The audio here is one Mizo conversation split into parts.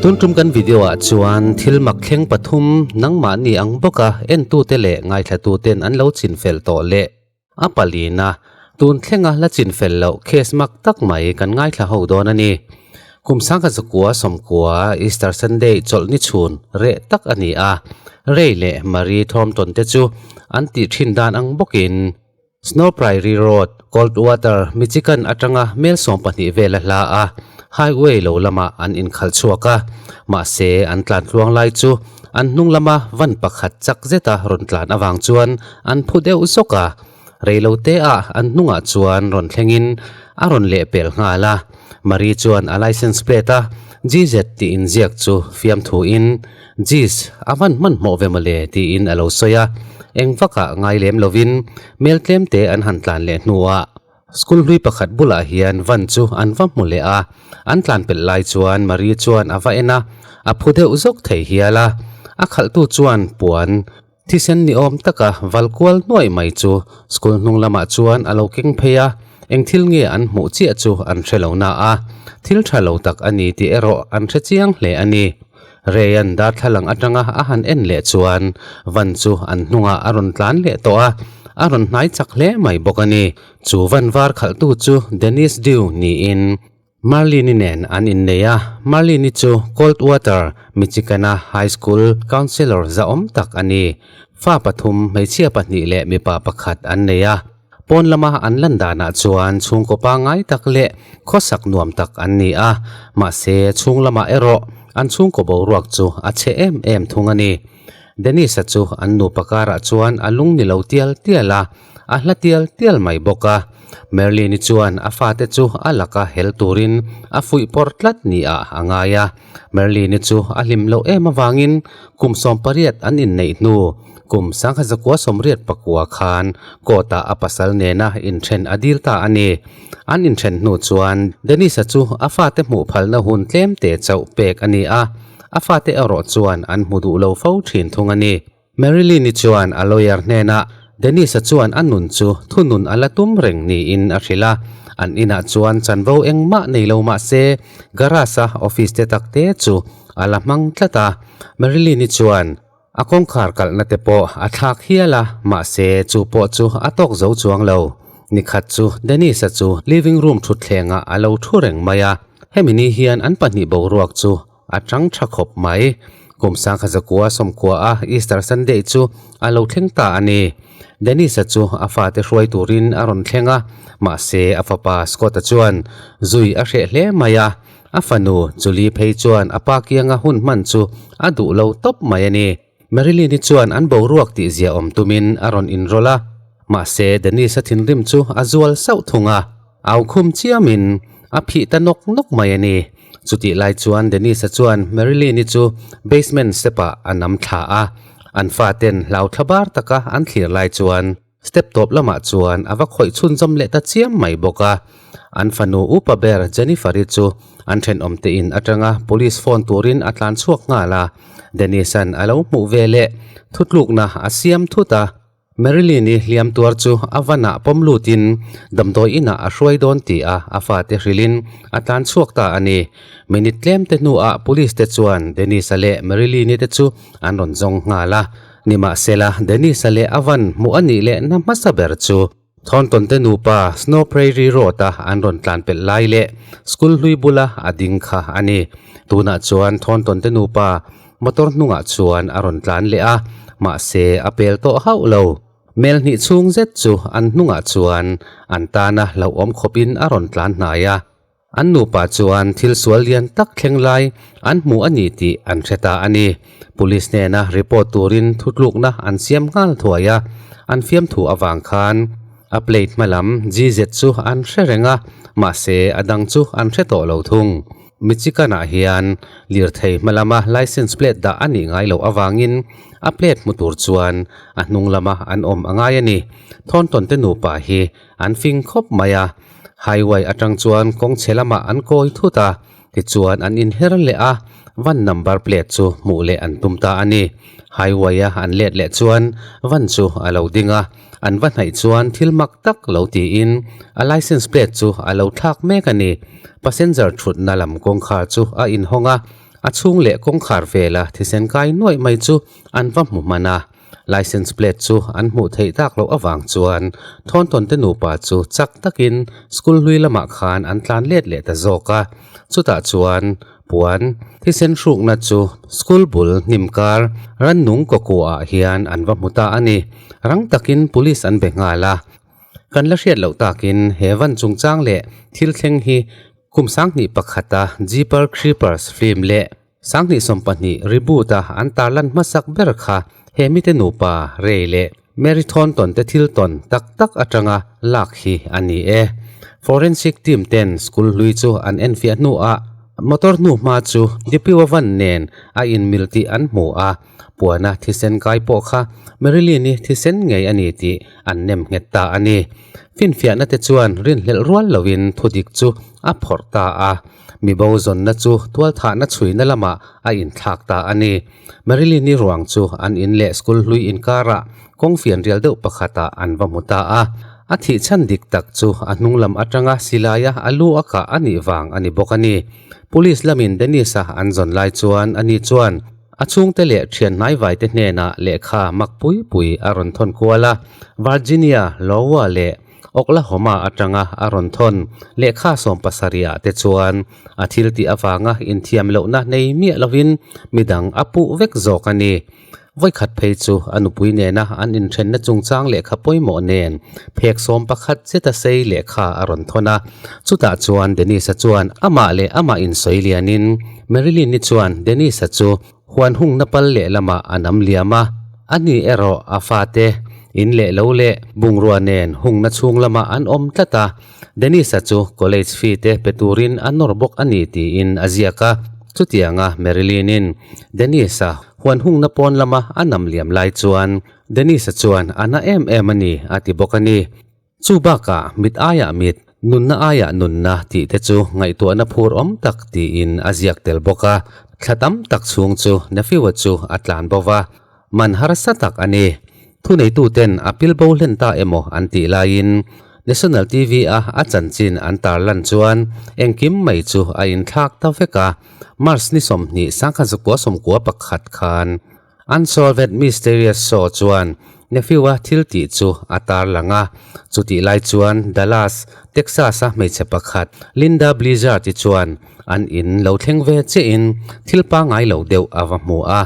Tun tum kan video ah chuan thil mak thleng pathum nangmahni ang bawka entute leh ngaithlatuten an lo chinfel tawh leh a palina tun thlenga la chinfel loh case mak tak mai kan ngaithla ho dawn a ni. Kum sangkhat zakua sawmkua Easter Sunday chawlh ni chhun reh tak a ni a, Ray leh Marie Thornton te chu an tih thin dan ang bawkin Snow Prairie Road, Coldwater, Michigan atanga mel 12 vel a hla a, highway lo lamah an inkhalh chhuak a. Mahse, an tlan tluang lai chu an hnung lama van pakhat chak zeta rawn tlan avang chuan an phu deuh zawk a. Reilote ah an hnungah chuan rawn thlengin a rawn lehpel nghal a. Marie chuan a license plate a GZ tih inziak chu fiamthuin, Jeez, a van hmanhmawh ve mawle tiin a lo sawi a, eng vakah ngai lem lovin mel tlemte an han tlan leh hnuah school hlui pakhat bulah hian van chu an va hmu leh a, an tlan pelh lai chuan Marie chuan a va en a, a phu deuh zawk thei hial a, a khalhtu chuan puan thisen ni awm taka val kual hnuai mai chu school hnung lamah chuan a lo keng phei a, eng thil nge an hmuh chiah chu an hre lo na a, thil tha lo tak a ni tih erawh an hre chiang hle a ni. Ray-a'n darthlalang atanga a han en leh chuan van chu an hnungah a rawn tlan leh tawh a, a rawn hnai chak hle mai bawk a ni. Chu van var khalhtu chu Dennis Dew niin Marlene-i nen an innei a, Marlene-i chu Coldwater, Michigan-a high school counselor zahawm tak a ni. Fa pathum, hmeichhia pahnih leh mipa pakhat an nei a. Pawn lama an lan danah chuan chhungkaw pangngai tak leh khawsak nuam tak an ni a, mahse chhung lamah erawh an chhungkaw boruak chu a chhe em em thung a ni. Dennis-a chu an nupa karah chuan a lung ni lo tial tial a, a hla tial tial mai bawk a. Merlin-i chuan a fate chu a laka hel turin a fuih pawr tlat ni-ah a ngai a. Merlin-i chu a hlim loh em avangin kum 18 an inneih hnu Kum 1989 khan court-ah a pasal nena inthen a dil ta a ni. An inthen hnu chuan Dennis-a chu a fate hmuh phalna hun tlem te chauh pek a ni a, a fate erawh chuan an hmu duh lo fo thin thung a ni. Marilyn-i chuan a lawyer hnenah Dennis-a chuan a nun chu thunun a la tum reng niin a hrilh a, an inah chuan chanvo engmah nei lo mah se garage-a office te tak te chu a la hmang tlat a. Marilyn-i chuan A kawngkhar kalhna te pawh a thlak hial a, mahse chu pawh chu a tawk zo chuang lo. Nikhat chu Dennis-a chu living room thutthlengah a lo thu reng mai a, hemi ni hian an pahnih boruak chu a tang tha khawp mai. Kum 1990 a Easter Sunday chu a lo thleng ta a ni. Dennis-a chu a fate hruai turin a rawn thleng a, mahse a fapa Scott-a chuan zui a hreh hle mai a, A fanu Julie phei chuan a pa kianga hun hman chu a duh lo tawp mai a ni. Marilyn-i chuan an boruak tih zia awm tumin a rawn inrawlh a, mahse Dennis-a thinrim chu a zual sauh thung a, au khum chiamin a phih ta nawk nawk mai a ni. Chutih lai chuan Dennis-a chuan Marilyn-i chu basement step-ah a nam thla a, an faten hlau thla bar taka an thlir lai chuan, Step tawp lamah chuan a va khawih chhunzawm leh ta chiam mai bawk a. An fanu upa ber Jennifer-i chu an thenawm te in atanga police phone turin a tlan chhuak nghal a. Dennis-a'n a lo hmuh ve leh thutlukna a siam thut a. Marilyn-i hliam tuar chu a vanah pawm lutin damdawi inah a hruai dawn tih a a fate hrilhin a tlan chhuak ta a ni. Minute tlem te hnuah police te chuan Dennis-a leh Marilyn-i te chu an rawn zawng nghal a. Nimahsela, Dennis-a leh a van hmuh a nih leh na hmasa ber chu Thornton te nupa Snow Prairie Road-a an rawn tlan pelh lai leh school hlui bula a ding kha a ni. Tunah chuan Thornton te nupa motor hnungah chuan a rawn tlan leh a, mahse a pel tawh hauh lo. Mel hnih chhung zet chu an hnungah chuan an tana hlauhawm khawpin a rawn tlan hnai a. An nupa chuan thil sual lian tak thleng lai an hmu a ni tih an hre ta a ni. Police hnena report turin thutlukna an siam nghal thuai a, an fiamthu avang khan a plate hma lam GZ chu an hre reng a, mahse a dang chu an hre tawh lo thung. Michigan-ah hian lirthei hma lama license plate dah a nih ngai loh avangin a plate hmu tur chuan a hnung lama an awm a ngai a ni. Thornton te nupa hi an fing khawp mai a. Highway atang chuan kawng chhe lamah an kawi thut a, tichuan an inher leh a, van number plate chu hmuh leh an tum ta a ni. Highway a an let leh chuan van chu a lo ding a, an va hnaih chuan thil mak tak lo tiin a license plate chu a lo thlak mek a ni. Passenger thutna lam kawngkhar chu a inhawng a. A chhung leh kawngkhar vela thisen kai nuaih mai chu an va hmu hman a. Licence plate chu an hmuh theih tak loh avang chuan Thornton te nupa chu chak takin school hlui lamah khan an tlan let leh ta zawk a. Chutah chuan puan thisen hrukna chu school bul hnim kar rannung kawkuah hian an va hmu ta a ni. Rang takin police an be nghal a. Kan la hriat loh takin he van chungchang leh thil thleng hi kum 2001 a Jeeper Creepers film leh 2012 reboot a an tarlan hmasak ber kha he mite nupa Ray leh Mary Thornton te thil tawn tak tak atanga lak hi a ni e. Forensic team ten school hlui chu an enfiah hnuah motor hnuhma chu Depew-a van nen a inmil tih an hmu a, puana thisen kai pawh kha Marilyn-i thisen ngei a ni tih an nem nghet ta a ni. Finfiahna te chuan rinhlelh rual loin thudik chu a phawrh ta a. Mibo zawnna chu tualthahna chhuina lamah a inthlak ta a ni. Marilyn-i ruang chu an in leh school hlui inkarah kawng fianrial deuh pakhatah an va hmu ta a. A thih chhan dik tak chu a hnung lam atanga silaia a lu a kah a nih vang a ni bawk a ni. Police lamin Dennis-a an zawn lai chuan ani chuan a chhungte leh thian hnaivaite hnenah lehkha mak pui pui a rawn thawn kual a. Virginia, Iowa leh Oklahoma atanga a rawn thawn lehkha 70 ah te chuan a thil tih avanga inthiam lohna nei miah lovin midang a puh vek zawk a ni. Vawikhat phei chu a nupui nena an inthenna chungchang lehkha pawimawh nen phek 11 zeta sei lehkha a rawn thawn a. Chutah chuan Dennis-a chuan amah leh amah insawi lianin Marilyn-i chuan Dennis-a chu Huan hungna pal lehlamah a nam liam a, ani erawh a fate in leh lo leh bungrua nen hungna chhung lamah an awm tlat a, Dennis-a chu college fee te pe turin a nawr bawk a ni tiin a ziak a. Chutianga Marilyn-in Dennis-a huan hungna pawn lama a nam liam lai chuan Dennis-a chuan a na em em a ni a ti bawk a ni. Chu bakah mit aiah mit, nunna aiah nunna tih te chu ngaihtuahna phur awm tak tiin a ziak tel bawk a. Thla tam tak chhung chu Nephew-a chu a tlan bo va, man harsa tak a ni. Thuneituten a pil bo hlen ta emaw an tih laiin National TV-a a chanchin an tarlan chuan engkim mai chu a inthlak ta vek a. March ni 20 1991 khan Unsolved Mysterious Show chuan Nephew-a thil tih chu a tarlang a, chutih lai chuan Dallas, Texas-a hmeichhe pakhat Linda Blizzard-i chuan an in lo thleng ve chiahin thil pangngai lo deuh a va hmu a.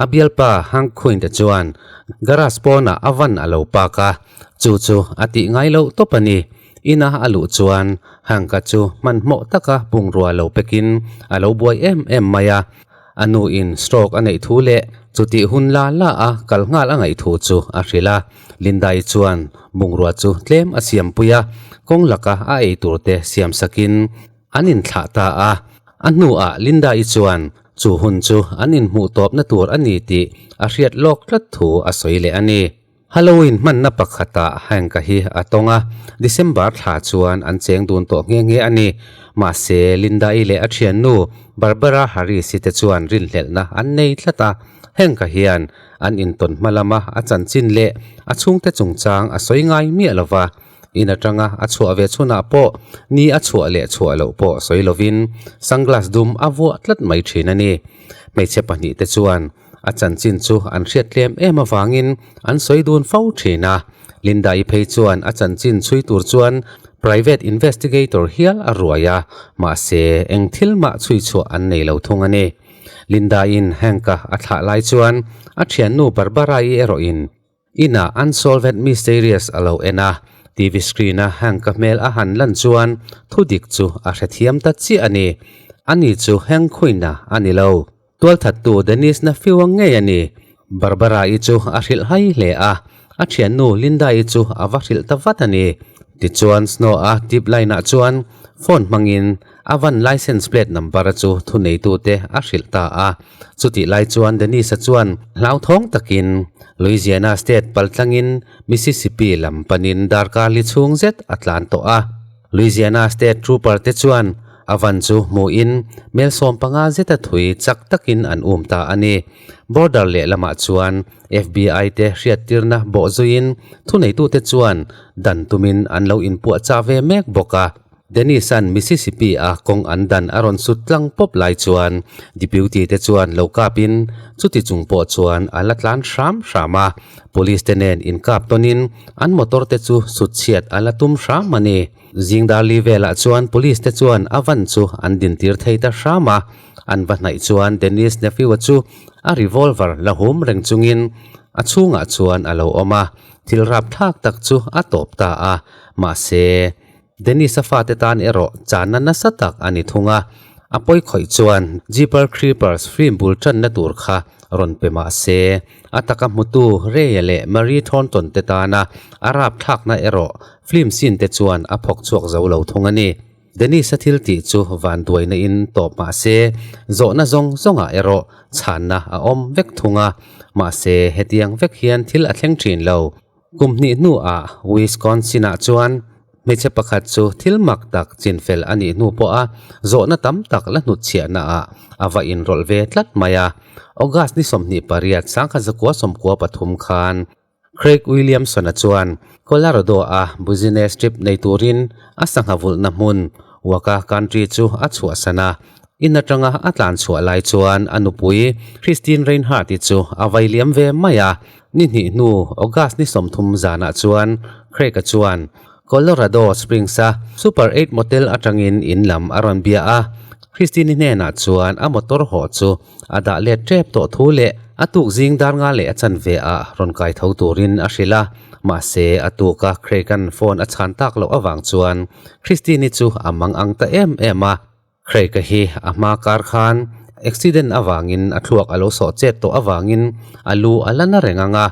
A bialpa Hank Quinn-te chuan garage pawnah a van a lo park a, chu chu a tih ngai loh tawp a ni. Ina a luh chuan Hank-a chu hmanhmawh taka bungrua lo pekin a lo buai em em mai a. A nuin stroke a neih thu leh chutih hun la la a kal nghal a ngaih thu chu a hrilh a. Linda-i chuan bungrua chu tlem a siampui a, kawng laka a ei tur te siam sakin an inthlah ta a. A hnuah Linda-i chuan chu hun chu an inhmuh tawpna tur a ni tih a hriat lawk tlat thu a sawi leh a ni. Halloween hmanna pakhatah Hank-a hi a tawng a, December thla chuan an cheng dun tawh nghe nghe a ni. Mahse, Linda-i leh a thiannu Barbara Harris-i te chuan rinhlelhna an nei tlat a, Hank-a hian an intawn hma lama a chanchin leh a chhungte chungchang a sawi ngai miah lo va, in atanga a chhuah ve chhunah pawh ni a chhuah leh chhuah loh pawh sawi lovin sunglass dum a vuah tlat mai thin a ni. Hmeichhe pahnihte chuan A chanchin chu an hriat tlem em avangin an sawi dun fo thin a. Linda-i phei chuan a chanchin chhui tur chuan private investigator hial a ruai a, mahse eng thil mah chhui chhuah an nei lo thung a ni. Linda-in Hank-a a thlah lai chuan a thiannu Barbara-i erawhin Inah Unsolved Mysterious a lo en a, TV screen-a Hank-a hmel a han lan chuan thudik chu a hrethiam ta chiah a ni. Ani chu Hank Quinn-a a ni lo. Tualthattu Dennis Nephew-a ngei a ni. Barbara-i chu a hrilh hai hle a, a thiannu Linda-i chu a va hrilh ta vat a ni. Tichuan Snow-a tip line-ah chuan phone hmangin a van license plate number-a chu thuneitute a hrilh ta a. Chutih lai chuan Dennis-a chuan hlauthawng takin Louisiana state paltlangin Mississippi lam panin darkar li chhung zet a tlan tawh a. Louisiana state trooper te chuan a van chu hmuhin mel 15 zeta thui chak takin an um ta a ni. Border lehlamah chuan FBI te hriattirna bawh zuiin thuneitute chuan dan tumin an lo inpuahchah ve mek bawk a. Dennis-a'n Mississippi-a kawng an dan a rawn sut tlang pawp lai chuan Deputy te chuan lo kapin chuti chung pawh chuan a la tlan hram hram a, Police te nen inkap tawnin an motor te chu sut chhiat a la tum hram a ni. Zing darli velah chuan Police te chuan a van chu an dintir thei ta hram a, an va hnaih chuan Dennis Nephew-a chu a revolver la hum reng chungin a chhungah chuan a lo awm a, thil rapthlak tak chu a tawp ta a, mahse, Dennis-a fate tan erawh channa nasa tak a ni thung a, a pawi khawih chuan Jeeper Creepers film bul tanna tur kha rawn pe mah se, a taka hmutu Ray-a leh Marie Thornton te tana a rapthlakna erawh film scene te chuan a phawk chhuak zo lo thung a ni. Dennis-a thil tih chu vanduaina in tawp mah se, zawhna zawng zawngah erawh chhanna a awm vek thung a, mahse hetiang vek hian thil a thleng thin lo. Kum hnih hnuah Wisconsin-ah chuan hmeichhe pakhat chu thil mak tak chinfel a nih hnu pawha zawhna tam tak la hnutchhiahnaah a va inrawlh ve tlat mai a. August ni 28, 1993 khan Craig Williamson-a chuan Colorado-a business trip nei turin a sangha vulhna hmun Waka Country chu a chhuahsan a. In atanga a tlan chhuah lai chuan a nupui Christine Reinhart-i chu a vai liam ve mai a. Ni hnih hnu August ni 30 zanah chuan Craig-a chuan Colorado Springs-a Super Eight Motel atangin in lam a rawn bia a. Christine-i hnenah chuan a motor hawh chu a dah let tep tawh thu leh a tuk zing dar nga leh a chanve ah rawn kai tho turin a hrilh a. Mahse, a tuka Craig-a'n phone a chhan tak loh avang chuan Christine-i chu a mang ang ta em em a. Craig-a hi a hma kar khan accident avangin a thluak a lo sawh chet tawh avangin a lu a la na reng ang a,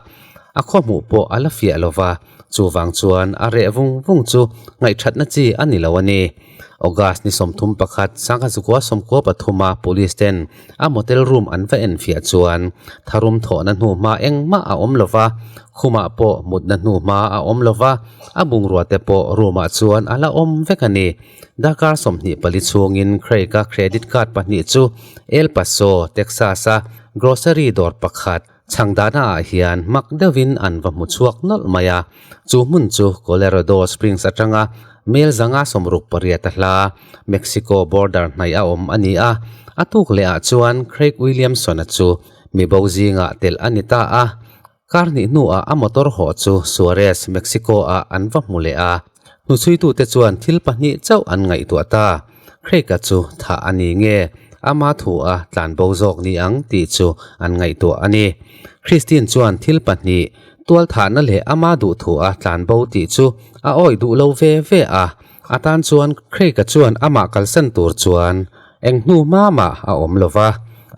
a khawhmuh pawh a la fiah lo va, chuvang chuan a reh vung vung chu ngaihthatna chi a ni lo a ni. August ni 31, 1993 a police ten a motel room an va enfiah chuan tharum thawhna hnuhma engmah a awm lo va, khumah pawh mutna hnuhma a awm lo va, a bungrua te pawh room ah chuan a la awm vek a ni. Darkar 24 chhungin Craig-a credit card pahnih chu El Paso, Texas-a grocery dawr pakhat chhangdahna ah hian mak deuhin an va hmu chhuak nawlh mai a. Chu hmun chu Colorado Springs atanga mel 168 a hla, Mexico border hnaih a awm a ni a. A tuk leh ah chuan Craig Williamson-a chu mibo zingah telh a ni ta a. Kar hnih hnuah a motor hawh chu Suarez, Mexico-ah an va hmu leh a. Hnuchhuitute chuan thil pahnih chauh an ngaihtuah ta. Craig-a chu thah a ni nge, ama thu a tlan bo zawk ni ang tih chu an ngaihtuah a ni. Christine chuan thil pahnih, tual thahna leh ama duh thu a tlan bo tih chu a awih duh lo ve ve a. A tan chuan Craig-a chuan amah kalsan tur chuan eng hnu hma mah a awm lo va,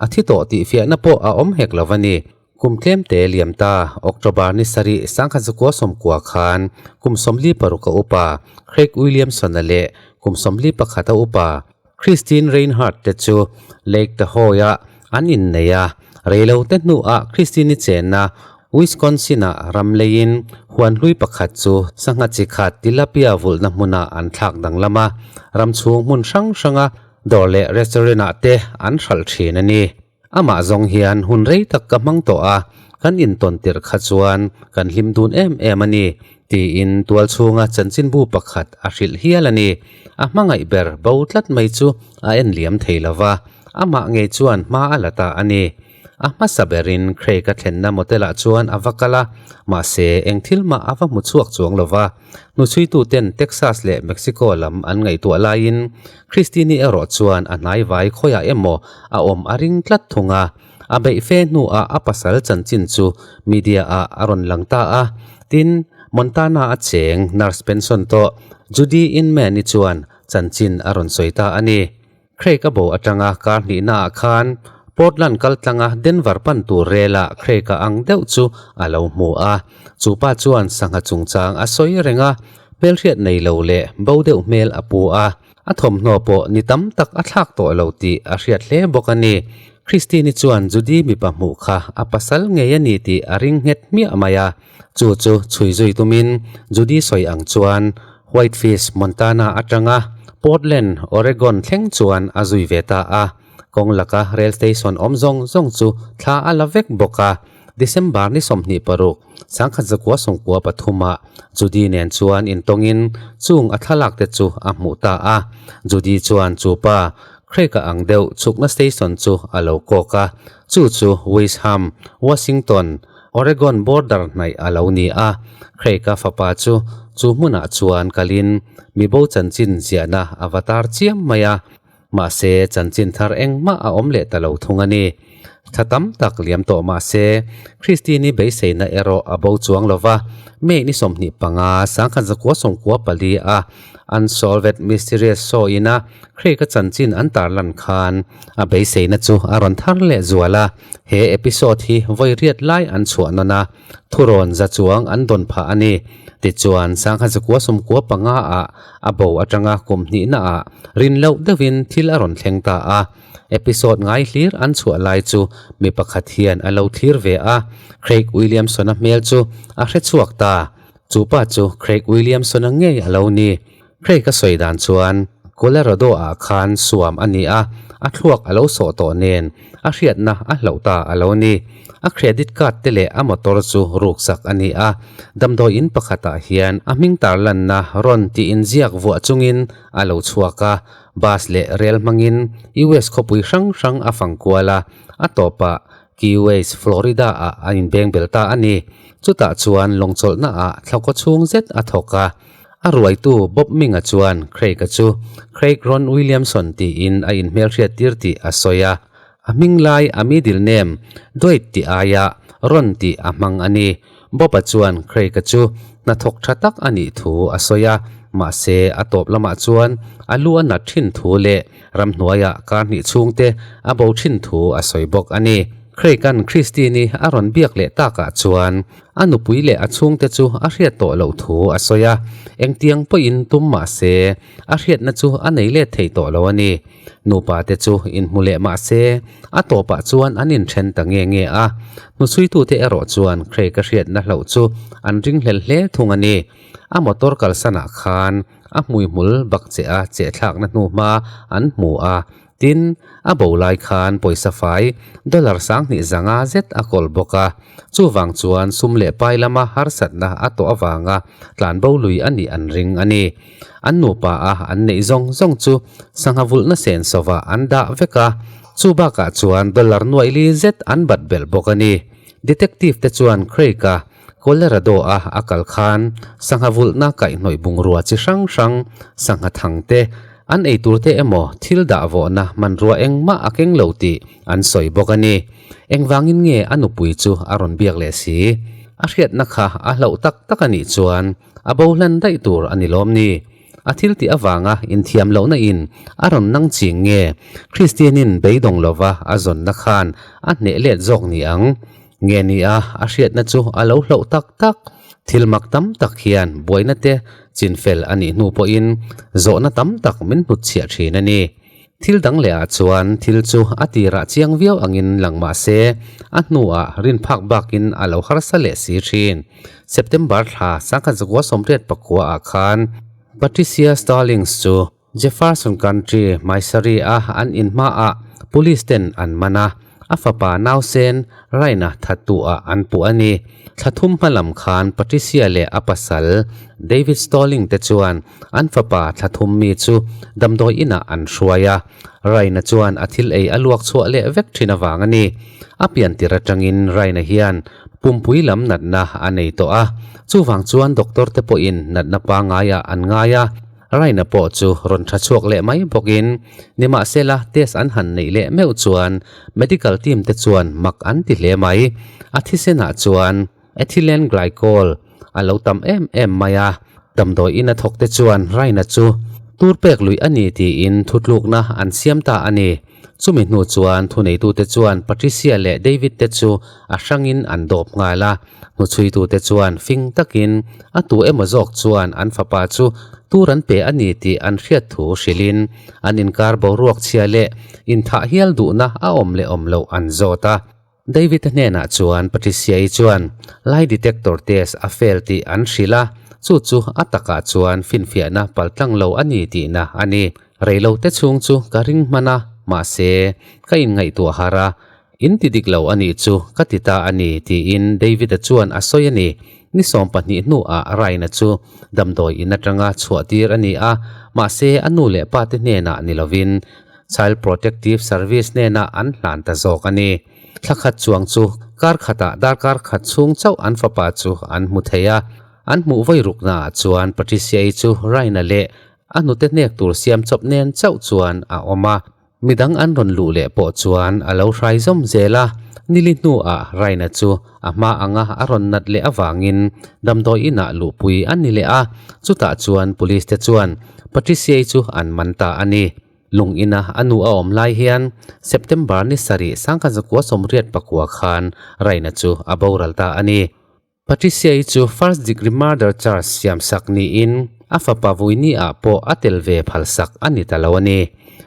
a thi tawh tih fiahna pawh a awm hek lo a ni. Kum tlemte liam ta, October ni sarih 1990 khan kum 46 a upa Craig Williamson-a leh kum 41 a upa Christine Reinhart te chu Lake Tahoe-ah an innei a. Reilote hnuah Christine-i chenna Wisconsin-ah ram leiin huan hlui pakhat chu sangha chi khat tilapia vulhna hmunah an thlak danglam a, ram chhung hmun hrang hranga dawr leh restaurant-ah te an hralh thin a ni. Amah zawng hian hun rei tak ka hmang tawh a, kan intawn tirh kha chuan kan hlim dun em em a ni, tiin tual chhunga chanchinbu pakhat a hrilh hial a ni. A hmangaih ber bo tlat mai chu a en liam thei lo va, amah ngei chuan hma a la ta a ni. A hmasa berin Craig-a thlenna motel-ah chuan a va kal a, mahse eng thil mah a va hmu chhuak chuang lo va. Hnuchhuituten Texas leh Mexico lam an ngaihtuah laiin Christine-i erawh chuan a hnaivai khawiah emaw a awm a ring tlat thung a. A beih fe hnuah a pasal chanchin chu media-ah a rawn lang ta a. Tin, Montana-a cheng nurse pension tawh Judy Inman-i chuan chanchin a rawn sawi ta a ni. Craig a bo atanga kar hnihnaah khan Portland kal tlanga Denver pan tur relah Craig-a ang deuh chu a lo hmu a. Chu pa chuan sangha chungchang a sawi reng a, hmelhriat nei lo leh bo deuh hmel a pu a. A thawmhnaw pawh ni tam tak a thlak tawh lo tih a hriat hle bawk a ni. Christine-i chuan Judy mipa hmuh kha a pasal ngei a ni tih a ring nghet hmiah mai a. Chu chu chhui zui tumin Judy sawi ang chuan Whitefish, Montana atanga Portland, Oregon thleng chuan a zui ve ta a. Kawng laka rail station awm zawng zawng chu thla a la vek bawk a. December ni 26, 1993 ah Judy nen chuan intawngin chung a thlalak te chu a hmuh ta a. Judy chuan chu pa Craig-a ang deuh chhukna station chu a lo kawk a, chu chu Wisham, Washington, Oregon border hnaih a lo ni a. Craig-a fapa chu chu hmunah chuan kalin mibo chanchin ziahna a va tar chiam mai a. Mahse, chanchin thar engmah a awm leh ta lo thung a ni. Thla tam tak liam tawh mahse, Christine-i beiseina erawh a bo chuang lo va, May ni 25, 1994 a Unsolved Mysteries show ina Craig-a chanchin an tarlan khan a beiseina chu a rawn thar leh zual a. He episode hi vawi riat lai an chhuah nawn a, thurawn za chuang an dawn phah a ni. Tichuan, 1995 ah a bo atanga kum hnihna ah rin loh deuhin thil a rawn thleng ta a. Episode ngai hlir an chhuah lai chu mi pakhat hian a lo thlir ve a, Craig Williamson-a hmel chu a hre chhuak ta. Chu pa chu Craig Williamson-a ngei a lo ni. Craig-a sawi dan chuan Colorado-ah khan suam a ni a, a thluak a lo sawh tawh nen a hriatna a hloh ta a lo ni. A credit card te leh a motor chu ruksak a ni a, damdawi in pakhatah hian a hming tarlanna rawn tih inziak vuah chungin a lo chhuak a, bus leh rel hmangin US khawpui hrang hrang a fang kual a, a tawpah Key West, Florida-ah a inbeng bel ta a ni. Chutah chuan lawngchawlhnaah thlakaw chhung zet a thawk a. A ruaitu Bob Ming-a chuan Craig-a chu Craig Ron Williamson tiin a inhmelhriattir tih a sawi a. A hming lai a middle name Dwight tih aiah Ron tih a hmang a ni. Bob-a chuan Craig-a chu hnathawk tha tak a nih thu a sawi a, mahse a tawp lamah chuan a lu a nat thin thu leh ramhnuaiah kar hnih chhungte a bo thin thu a sawi bawk a ni. Craig-a'n Christine-i a rawn biak leh takah chuan a nupui leh a chhungte chu a hriat tawh loh thu a sawi a, engtiang pawhin tum mahse a hriatna chu a nei let thei tawh lo a ni. Nupa te chu inhmu leh mah se, a tawpah chuan an inthen ta nge nge a. Hnuchhuitute erawh chuan Craig-a hriatna hlauh chu an ringhlel hle thung a ni. A motor kalsanah khan a hmuihmul bak che a chehthlakna hnuhma an hmu a, tin, a bo lai khan pawisa fai dollar 2500 zet a kawl bawk a. Chuvang chuan sum leh pai lama harsatna a tawh avanga tlanbo lui a nih an ring a ni. An nupa a an neih zawng zawng chu sangha vulhna sen sawvah an dah vek a, chu bakah chuan dollar nuaih li zet an bat belh bawk a ni. Detective te chuan Craig-a Colorado-a a kal khan sangha vulhna kaihhnawih bungrua chi hrang hrang, sangha thang te, an ei tur te emaw thil dah vawhna hmanrua engmah a keng lo tih an sawi bawk a ni. Engvangin nge a nupui chu a rawn biak leh si? A hriatna kha a hlauh tak tak a nih chuan A bo hlan daih tur a ni lawm ni? A thil tih avanga inthiam lohna in a rawn nang ching nge? Kristianin beidawng lova a zawnna khan a hneh let zawk ni ang? Nge ni a, a hriatna chu a lo hloh tak tak? Thil mak tam tak hian buaina te chinfel a nih hnu pawhin zawhna tam tak min hnutchhiah thin a ni. Thil dang leh ah chuan thil chu a tirah chiang viau angin lang mah se, a hnuah rin phak bakin a lo harsa leh si thin. September thla 1989 ah khan Patricia Stallings chu Jefferson Country, Missouri a an in hmaah police ten an man a, a fapa nausen Ryan-a thattu ah an puh a ni. Thla thum hma lam khan Patricia leh a pasal David Stalling te chuan An fapa thla thum mi chu damdawi inah an hruai a, Raina chuan a thil ei a luak chhuah leh vek thin avang a ni. A pian tir atangin Raina hian pumpui lam natna a nei tawh a, chuvang chuan doctor te pawhin natna pangaiah an ngai a, Raina pawh chu rawn tha chhuak leh mai bawkin nimahsela test an han neih leh meuh chuan medical team te chuan mak an ti hle mai. A thisenah chuan Ethylene glycol a lo tam em em mai a, damdawi in a thawk te chuan Raina chu tur pek luih a ni tiin thutlukna an siam ta a ni. Chumi hnu chuan thuneitute chuan Patricia leh David te chu a hrangin an dawp nghal a, hnuchhuitute chuan fing takin a tu emaw zawk chuan an fapa chu tur an pe a ni tih an hriat thu hrilhin an inkar boruak chhia leh inthah hial duhna a awm leh awm loh an zawt a. David-a hnenah chuan Patricia-i chuan lie detector test a fail tih an hrilh a, chu chu a takah chuan finfiahna paltlang lo a ni tihna a ni. Reilote chhung chu ka ring hman a, mahse, ka inngaihtuah har a. In ti dik lo a nih chu ka ti ta a ni, tiin David-a chuan a sawi a ni. Ni 12 hnuah Ryan-a chu damdawi in atanga chhuah tir a ni a, mahse a nu leh pa te hnenah ni lovin Child Protective Service hnenah an hlan ta zawk a ni. Thla khat chuang chu kar khatah darkar khat chhung chauh an fapa chu an hmu thei a, an hmuh vawi ruknaah chuan Patricia-i chu Ryan-a leh a hnute hnek tur siam chawp nen chauh chuan a awm a. Midang an rawn luh leh pawh chuan a lo hrai zawm zel a, nili hnuah Raina chu a hma anga a rawn nat leh avangin damdawi inah luhpui a ni leh a, chutah chuan police te chuan Patricia-i chu an man ta a ni. Lung ina a nu a awm lai hian September ni sarih 1989 khan Raina chu a boral ta a ni. Patricia-i chu first degree murder charge siamsak niin a fapa Vuini ah pawh a tel ve phalsak a ni ta lo a ni.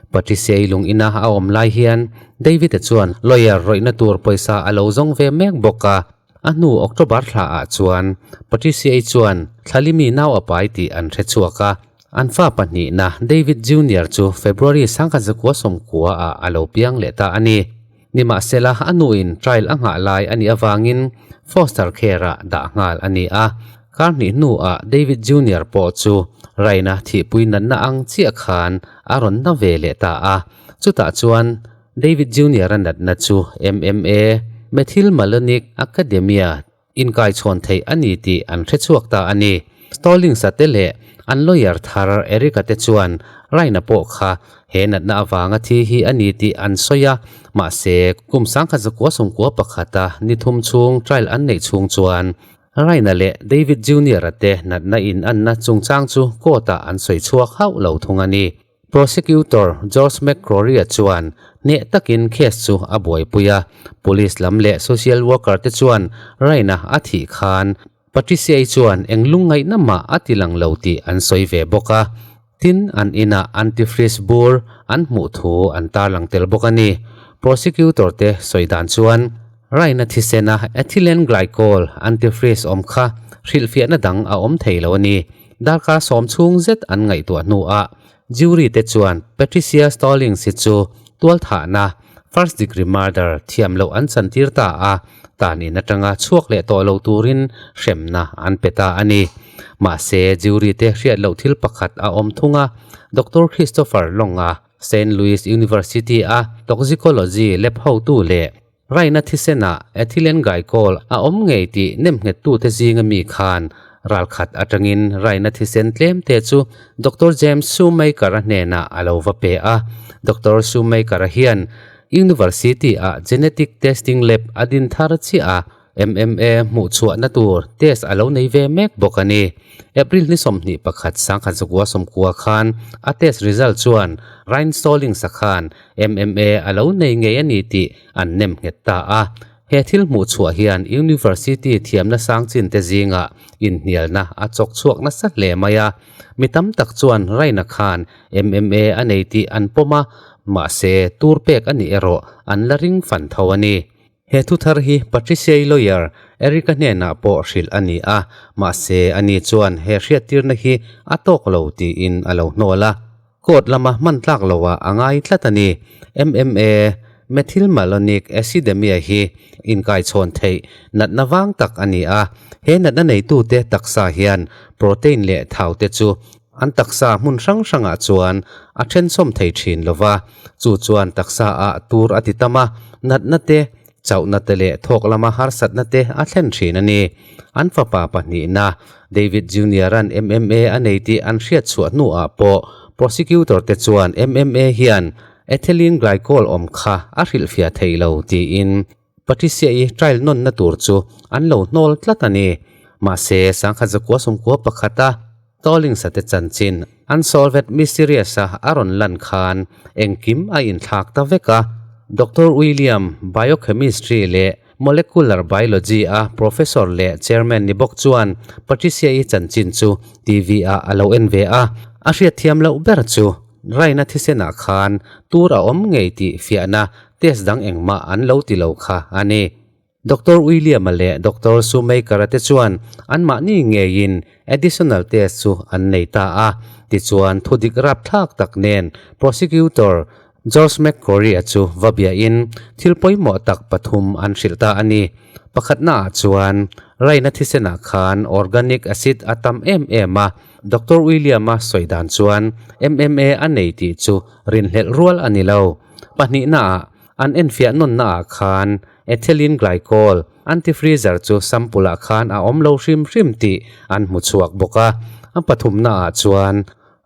Patricia-i lung ina a awm lai hian David-a chuan lawyer rawihna tur pawisa a lo zawng ve mek bawk a. A hnu October thla ah chuan Patricia-i chuan Thlalimi nau a pai tih an hre chhuak a. An fa pahnihna David Junior chu February 1990 ah a lo piang leh ta a ni. Nimahsela, a nuin trial a nghah lai a nih avangin foster care-ah dah nghal a ni a. Kar hnih hnuah David Junior pawh chu Raina thihpui natna ang chiah khan a rawn na ve leh ta a. Chutah chuan David Junior-a natna chu MMA, Methylmalonic Academia, Inkaichhawn theih a ni tih an hre chhuak ta a ni. Stallings-a te leh an lawyer thar Eric-a te chuan Ryan-a pawh kha he natna avanga thi hi a ni tih an sawi a, mahse kum 1991-a ni thum chhung trial an neih chhung chuan Ryan-a leh David Junior-a te natna inanna chungchang chu court-ah an sawi chhuak hauh lo thung a ni. Prosecutor George McCrory-a chuan hneh takin case chu a buaipui a, police lam leh social worker te chuan Raina a thih khan Patricia-i chuan eng lungngaihna mah a ti lang lo tih an sawi ve bawk a, tin an inah antifreeze bur an hmuh thu an tarlang tel bawk a ni. Prosecutor te sawi dan chuan Raina thisena ethylene glycol antifreeze awm kha hrilhfiahna dang a awm thei lo a ni. Darkar sawm chhung zet an ngaihtuah hnuah jury te chuan Patricia Stallings hi chu tualthahna, first degree murder, thiam loh an chantir ta a, tan in atanga chhuak leh tawh lo turin hremna an pe ta a ni. Mahse, jury te hriat loh thil pakhat a awm thung a, Doctor Christopher Long-a Saint Louis University a toxicology lab hotu leh Raina thisenah ethylene glycol a awm ngei tih nemnghettute zinga mi khan ralkhat atangin raina thisen tlemte chu Doctor James Shoemaker-a hnenah a lo va pe a. Doctor Shoemaker-a hian University-ah genetic testing lab a din thar chiah a, MMA hmuhchhuahna tur test a lo nei ve mek bawk a ni. April ni 21 1990 khan a test result chuan Ryan Stallings-a khan MMA a lo nei ngei a ni tih an nem nghet ta a. He thil hmuh chhuah hian University thiamna sang chin te zingah inhnialna a chawk chhuak nasa hle mai a. Mi tam tak chuan Raina khan MMA a nei tih an pawm a, mahse tur pek a nih erawh an la ring fan tho a ni. He thu thar hi Patricia-i lawyer Eric-a hnenah pawh hrilh a ni a, mahse ani chuan he hriattirna hi a tawk lo tiin a lo hnawl a. Court lama hman tlak loah a ngai tlat a ni. MMA, Methylmalonic acidemia hi inkaichhawn theih natna vang tak a ni a, he natna neitute taksa hian protein leh thau te chu an taksa hmun hrang hrangah chuan a thensawm thei thin lo va, chu chuan taksa ah tur a ti tam a, natna te, chauhna te leh thawk lama harsatna te a thlen thin a ni. An fapa pahnihna, David Junior-a'n MMA a nei tih an hriat chhuah hnuah pawh prosecutor te chuan MMA hian ethylene glycol awm kha a hrilhfiah thei lo tiin Patricia-i trial nawnna tur chu an lo hnawl tlat a ni. Mahse, 1991-a Stallings-a te chanchin Unsolved Mysteries-a a rawn lan khan engkim a inthlak ta vek a. Doctor William, biochemistry leh molecular biology-a professor leh chairman ni bawk chuan Patricia-i chanchin chu TV-ah a lo en ve a. A hriatthiam loh ber chu Raina thisenah khan tur a awm ngei tih fiahna test dang engmah an lo ti lo kha a ni. Doctor William-a leh Doctor Shoemaker-a te chuan anmahni ngeiin additional test chu an nei ta a. Tichuan, thudik rapthlak tak nen Prosecutor. George McCrory-a chu va biain thil pawimawh tak pathum an hrilh ta a ni. Pakhatnaah chuan Raina thisenah khan organic acid a tam em em a, Doctor William-a sawi dan chuan MMA a nei tih chu rinhlelh rual a ni lo. Pahnihnaah an enfiah nawnnaah khan ethylene glycol antifreezer chu sample-ah khan a awm lo hrim hrim tih an hmu chhuak bawk a. A pathumnaah chuan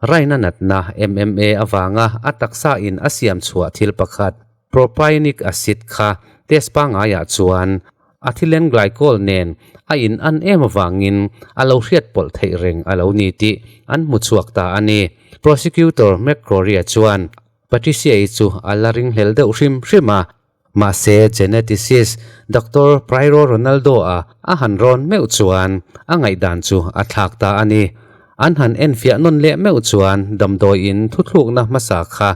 Raina natna MMA avanga a taksa in a siam chhuah thil pakhat, propionic acid kha test pangaiah chuan ethylene glycol nen a in an em avangin a lo hriat pawlh theih reng a lo ni tih an hmu chhuak ta a ni. Prosecutor McCrory-a chuan Patricia-i chu a la ringhlel deuh hrim hrim a. Mahse, geneticist Doctor Prairo Ronaldo-a a han rawn meuh chuan a ngaihdan chu a thlak ta a ni. An han enfiah nawn leh meuh chuan damdawiin thuthlukna hmasa kha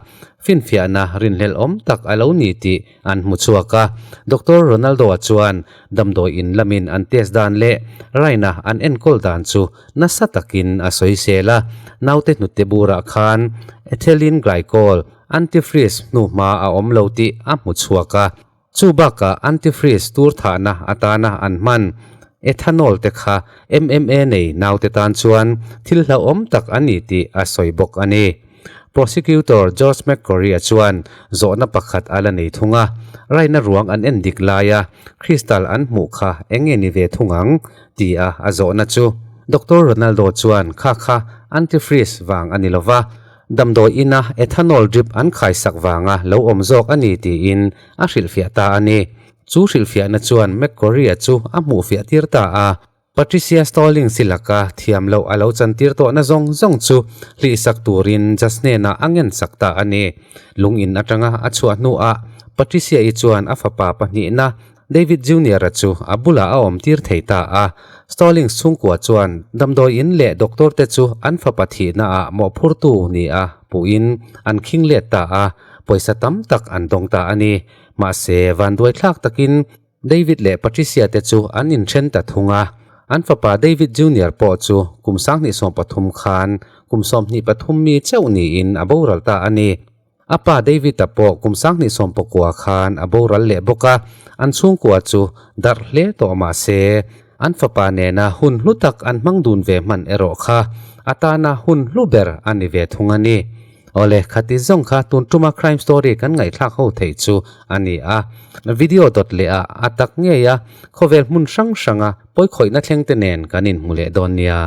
finfiahna rinhlelhawm tak a lo ni tih an hmu chhuak a. Doctor Ronaldo-a chuan damdawiin lamin an test dan leh raina an enkawl dan chu nasa takin a sawisel a. Naute hnute burah khan ethylene glycol Antifreeze hnuhma a awm lo tih a hmu chhuak a, chu bakah antifreeze tur thahna atana an hman ethanol te kha MMA nei naute tan chuan thil hlauhawm tak a ni tih a sawi bawk a ni. Prosecutor George McCrory-a chuan zawhna pakhat a la nei thung a, raina ruang an en dik laia crystal an hmuh kha eng nge ni ve thung ang? tia a zawhna chu Doctor Ronaldo chuan kha kha antifreeze vang a ni lova, Damdawi ina ethanol drip an khaisak vanga lo awm zawk a ni tiin a hrilhfiah ta a ni. Chu hrilhfiahna chuan McCrory-a chu a hmuhfiah tir ta a. Patricia Stallings-i laka thiam loh a lo chantir tawhna zawng zawng chu hlihsak turin judge hnenah a ngensak ta a ni. Lung in atanga a chhuah hnuah Patricia-i chuan a fapa pahnihna David Junior-a chu a bulah a awmtir thei ta a. Stallings chhungkua chuan damdawi in leh doctor te chu an fapa thihnaah mawhphurtu ni a puhin an khing let ta a, pawisa tam tak an dawng ta a ni. Mahse, vanduaithlak takin David leh Patricia te chu an inthen ta thung a. An fapa David Junior pawh chu kum 2013 khan kum 23 mi chauh niin a boral ta a ni. A pa David-a pawh kum 2019 khan a boral leh bawk a, an chhungkua chu darh hle tawh mah se, an fapa nena hun hlu tak an hmang dun ve hman erawh kha a tana hun hlu ber a ni ve thung a ni. Awle, khati zawng kha tun tuma crime story kan ngaihthlak ho theih chu a ni a. Video dawt leh ah a tak ngei a, khawvel hmun hrang hranga pawikhawihna thleng te nen kan inhmu leh dawn nia.